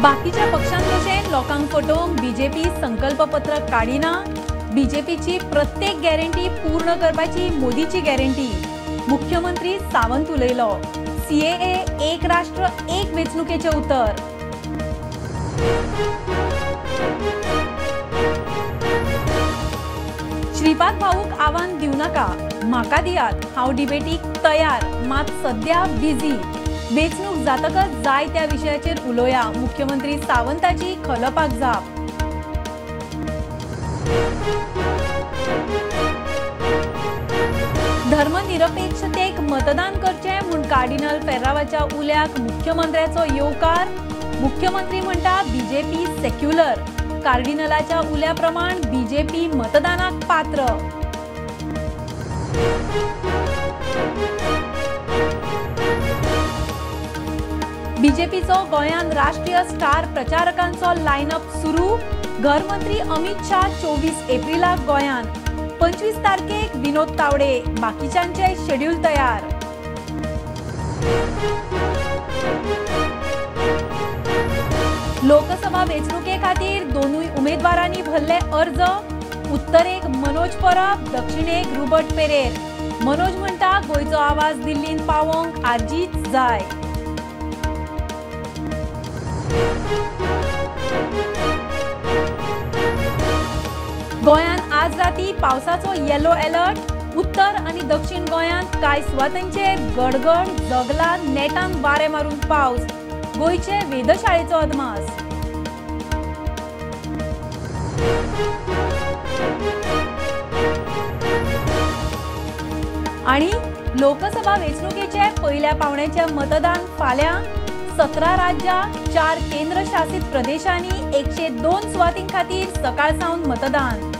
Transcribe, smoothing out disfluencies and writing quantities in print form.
बाकीच्या पक्षांभशेन लोकांक फटोवंक बीजेपी संकल्पपत्र काडिना. बीजेपीची प्रत्येक गॅरंटी पूर्ण करपाची मोदीची गॅरंटी. मुख्यमंत्री सावंत उलयलो. सीएए एक राष्ट्र एक वेंचणुकेचें उतर. श्रीपाद भाऊक आव्हान दिवं नाका, म्हाका दियात, हांव डिबेटीक तयार, मात सद्या बिझी. वेंचणूक जातकच जाय त्या विशयाचेर उलोवया. मुख्यमंत्री सावंताची खलपाक जाप. धर्मनिरपेक्षतेक मतदान करचें म्हूण कार्डिनल फेर्रावाच्या उल्याक मुख्यमंत्र्याचो येवकार. मुख्यमंत्री म्हणटा बीजेपी सेक्युलर. कार्डिनलाच्या उल्या प्रमाण बीजेपी मतदानाक पात्र. बीजेपीचो गोंयांत राष्ट्रीय स्टार प्रचारकांचो लायनअप सुरू. घरमंत्री अमित शाह 24 एप्रिलाक गोंयांत, 25 तारखेक विनोद तावडे. बाकीच्यांचे शेड्यूल तयार. लोकसभा वेंचणुके खातीर दोनूय उमेदवारांनी भरले अर्ज. उत्तरेक मनोज परब, दक्षिणेक रुबर्ट पेरेर. मनोज म्हणटा गोंयचो आवाज दिल्लींत पावोवंक आजीच जाय. गोंयांत आज राती पावसाचो येलो अलर्ट. उत्तर आनी दक्षिण गोंयांत कांय सुवातांचेर गडगड, जगला, नेटान वारें मारून पावस. गोंयचे वेधशाळेचो अदमास. आनी लोकसभा वेंचणुकेचे पयल्या पावण्याचे मतदान फाल्यां. 17 राज्यां, 4 केंद्रशासित प्रदेशांनी 102 सुवातीं खातीर सकाळ सावन मतदान.